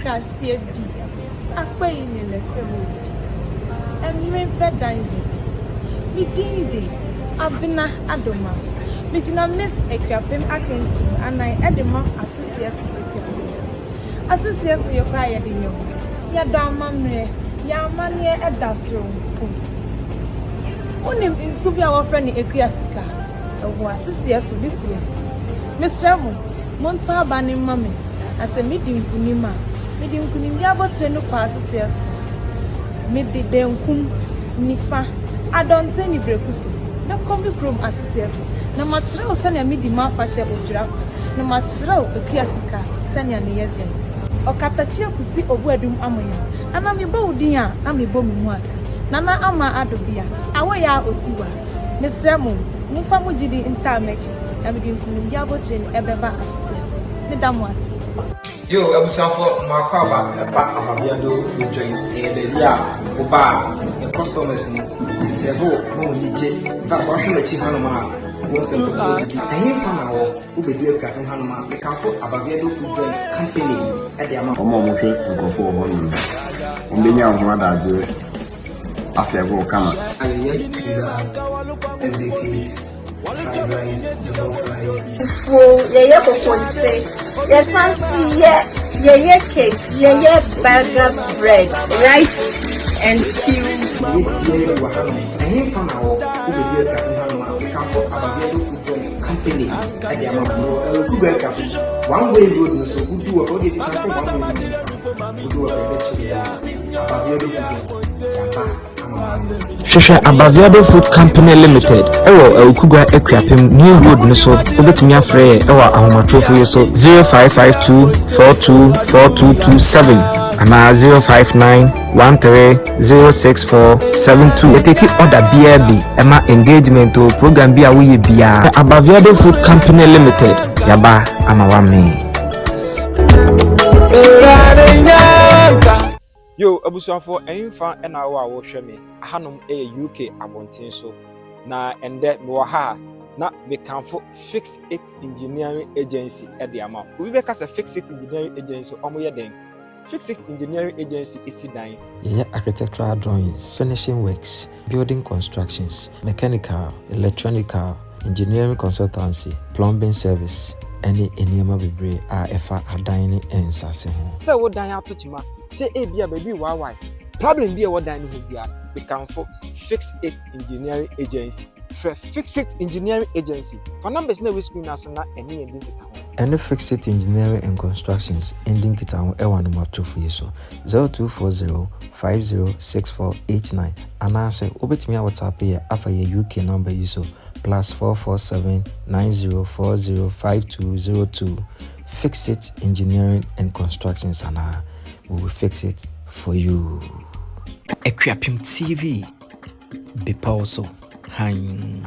Akraseɛ bi, akpa yi ne lɛfɛ mu gyi. Mmere bɛdan bi. Me din de Abena Adoma. Megyina Miss Akuapem akansi mu anan de ma Aseseɛ so Akuapem. Aseseɛ so yɛ kɔ a yɛde yɛ ho. Yɛdɔ amammerɛ, yɛn amanneɛ da soronko. Wonim nsu bi a wɔfrɛ no Akua Sika? Ɛwɔ Aseseɛ so me kurom. Mesrɛ mo, monto aba no mma me, na sɛ medi nkonim a, mede nkonimdi abotire no kɔ Aseseɛ so. Mede benkum, nifa, adɔnten ne berɛku so mɛkɔ me kurom Aseseɛ so, na makyerɛ wo sɛnea medi m'afahyɛ Odwira fa, na makyerɛ wo Akua Sika sɛnea ne yɛbea te. Ɔkatakyie Kusi Obuadum Amoyam, ana mebɔ wo din a na mebɔ me mu ase. Nana Ama Adobea, Awoyaa Otiwa. Mesrɛ mo, momfa mo gyidi ntaa m'akyi, na mede nkonimdi abotire no ɛbɛba Aseseɛ so. Meda mo ase. Yo, abusuafo, mmaako aba ɛba Abaviado Food Joint. Ɛyɛ baabi a woba a, the customers no ɛserve ma wɔn ani gye. In fact, wɔahwɛ m'akyi hanom a, wɔn sɛ nkurɔfoɔ didi. Ɛhe fa na wɔ wobɛdu Akuapem hanom a, mekamfo Abaviado Food Joint Company ɛde ama. Wɔn a wɔhwɛ nkurɔfoɔ wɔ hɔnom no, wɔbɛnya wɔn ho adagye aserve wo kama. Ayɛyɛ pizza, birthday cakes, fried rice, jollof rice. Fufuo, yɛyɛ kokonte, yɛsan so yɛ, yɛyɛ cake, yɛyɛ burger, bread, rice and stew. Yɛ biara bi wɔ hanom. Ɛhe fa na wɔ wobɛdu Akuapem hanom a, mekamfo Abaviado Food Joint Company ɛde ama mo. Ɛwɔ Kugu Akuapem One Way Road no so. Wodu wɔ wode bisa sɛ One Way Road no fa, wodu wɔ bɛbɛkyerɛ yɛ Abaviado Food Joint yaba ama mo. Hwehwɛ Abaviado Food Company Limited ɛwɔ Awukugua Akuapem New Road no so. Wobɛtumi afrɛ yɛ ɛwɔ ahomatorofo yi so: 0552 424227 anaa 059 1306472. Yɛtake order biara bi ɛma engagement o, program bi a woyɛ biara. Abaviado Food Company Limited, yaba ama wamee. Yo, abusuafoɔ, ɛmfa ɛna wo a wɔhwɛ me ahanom ɛyɛ UK abɔnten so, na ɛndɛ mewɔ ha a na mekamfo Fix It Engineering Agency ɛde ama wo. Obi bɛka sɛ Fix It Engineering Agency, ɔmo yɛ den? Fix It Engineering Agency esi dan. Yɛyɛ architectural drawings, finishing works, building constructions, mechanical, electronical, engineering consultancy, plumbing service, ɛne nneɛma bebree a ɛfa adan ne nsase ho. Sɛ wo dan ato kyima, sɛ ebia baabi waawae, problem bi a ɛwɔ dan no ho biara, mekamfo Fix It Engineering Agency. Frɛ Fix It Engineering Agency fa numbers na ɛwɔ screen no so na ɛne yɛn di nkitaho. Ɛne Fix It Engineering and Constructions ndi nkitaho ɛwɔ anomatofo yi so: 0240 506489, anaasɛ wobɛtumi a WhatsApp yɛ afa yɛ UK number yi so: +447 90405202. Fix It Engineering and Constructions anaa we will fix it for you. Akuapem TV, bepɔw so hann.